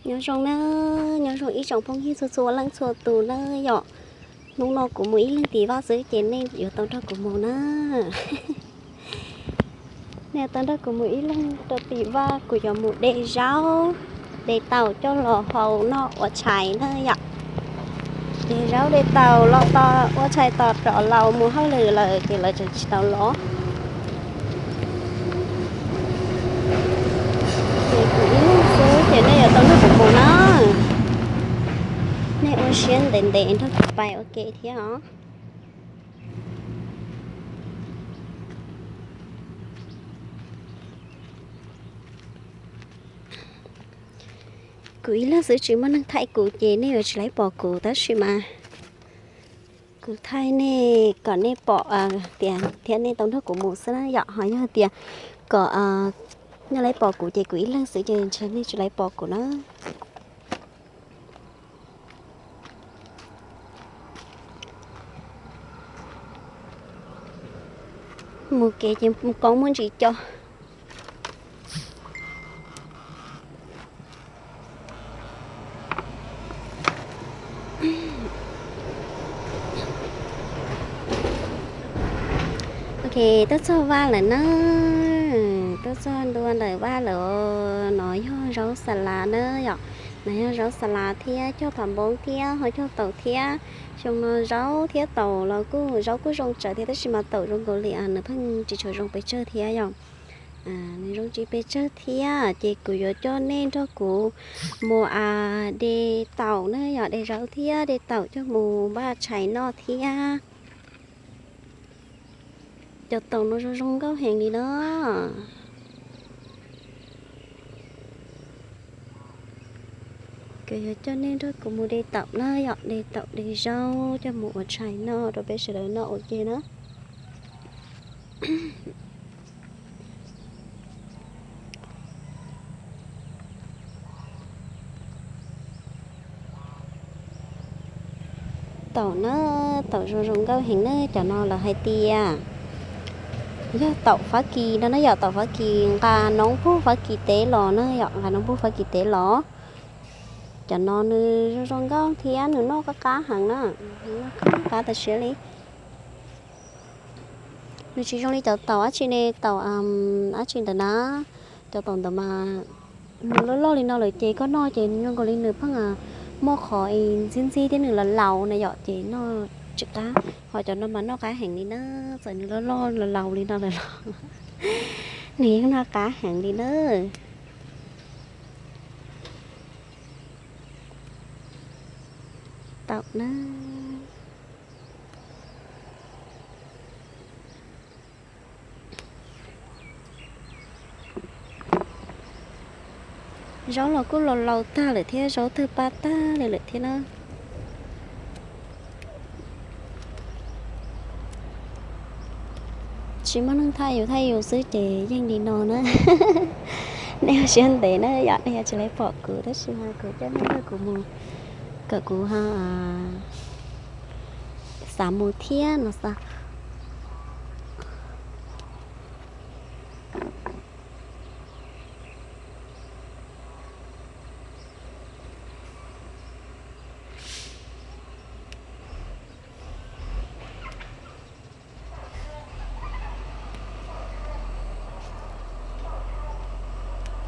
Nyob zoo na, nyob zoo ib tsoom phooj ywg txhua txhua leej txhua tus na yom. Hnub no kuv mus ib leeg tim vaj xwb ces nej yuav tau nrog kuv mus na. Nej tau nrog kuv mus ib leeg rau tim vaj, kuv yuav mus de zaub, de taum coj los hau noj ua tshais na yom. De zaub de taum los tos ua tshais tos rov laus mus hauj lwm lawm ces lawv tseem tsis tau los. Ces kuv ib leeg xwb ces nej yuav tau nrog kuv mus na. Nej ua siab ntev ntev nrog kuv pais ua ke thiab os. Kuv ib leeg xwb tsis muaj neeg thaij kuv ces nej yuav tsis laib pom kuv tab sis mas kuv thaij nej kom nej pom tias thiab nej tau nrog kuv mus xwb na yom. Ho yog tias kom nej laib pom kuv ces kuv ib leeg xwb ces ntshe nej tsis laib pom kuv na. Mus kev ces mus koob muaj ntsis co. Ok, tuaj txog vaj lawm na. Tuaj txog ntua ntawm vaj lawm. No yog zaub xa lav na yom. No yog zaub xa lav thiab cog phav npoob thiab ho cog taum thiab. Xyoo no zaub thiab taum los kuj zaub kuj zoo tsawv thiab tab sis mas taum zoo nkaus li nws pheej tsis tshua zoo pes tsawg thiab yom. Nws zoo tsis pes tsawg thiab ces kuv yuav coj nej nrog kuv mus de taum na yom, de zaub thiab de taum coj mus npaj tshais noj thiab. Cov taum no zoo zoo nkauj heev li na. Kuv yuav coj nej nrog kuv mus de taum na yom, de taum de zaub coj mus ua tshais noj rau peb sawv daws noj ua ke na. Taum na, taum zoo zoo nkauj heev na, cov no lawv hais tias yog taum Fab Kis no na yom, taum Fab Kis nqa noob puag Fab Kis teb los na yom, nqa noob puag Fab Kis teb los. Cov no nws zoo zoo nkauj thiab nws noj qab qab heev na, noj qab qab tas siab li. Nws tsis zoo li cov taum dab tsi ne, taum dab tsi ntawd na, cov taum ntawd mas nws loj loj li no lawm ces koj noj ces zoo nkaus li nws pheej muaj qhov ntxhib ntxhib thiab nws laus laus na yom, ces noj tsis qab. Ho cov no mas noj qab heev li na, txawm nws loj loj laus laus li no lawm los nws yeej noj qab heev li na. Taum na. Zaub los kuj laus laus tag lawm thiab, zaub twb pab tag li lawm thiab na. Tsis muaj neeg thaij yus, thaij yus xwb ces yeej li no na. Nej ua siab ntev na yom, nej yuav tsis laib pom kuv tab sis mas kuv coj nej nrog kuv mus kom kuv ho xav mus thiab no xav.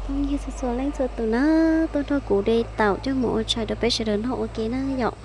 Phooj ywg txhua txhua leej txhua tus na, tuaj nrog kuv de taum coj mus ua tshais rau peb sawv daws noj ua ke na yom.